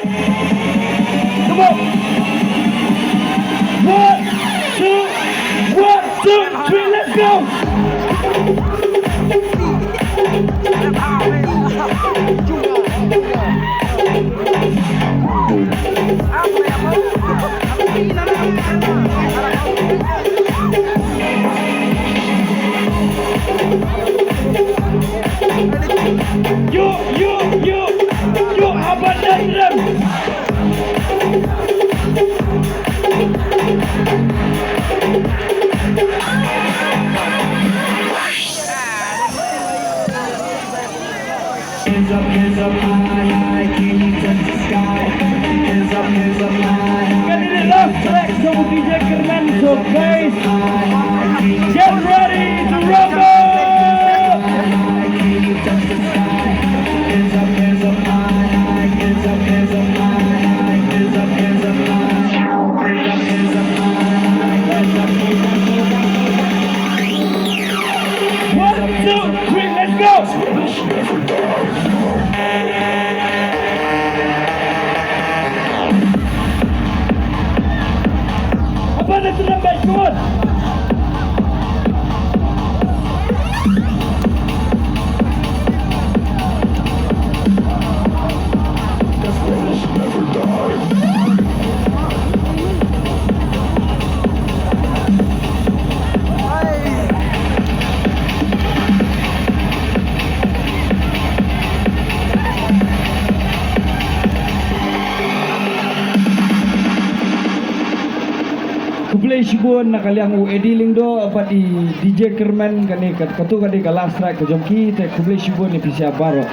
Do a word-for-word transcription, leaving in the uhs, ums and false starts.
Come on. One, two, one, two, three, let's go. Yo, yo, yo, yo, Abadan Ram. Hands up, hands up, high, high, can you touch the sky? Hands up, hands up, high, high. Kane ka dei last track jong u D J Kyrmen, so guys, get ready to rumble! One, two, three, let's go! Apa na tu nambai, come on! Khublei shibun na ka liang u Eddie Lyngdoh bad i D J Kyrmen, kane ka, katu ka dei ka last track ka jong ki, te khublei shibun ïa phi sha baroh.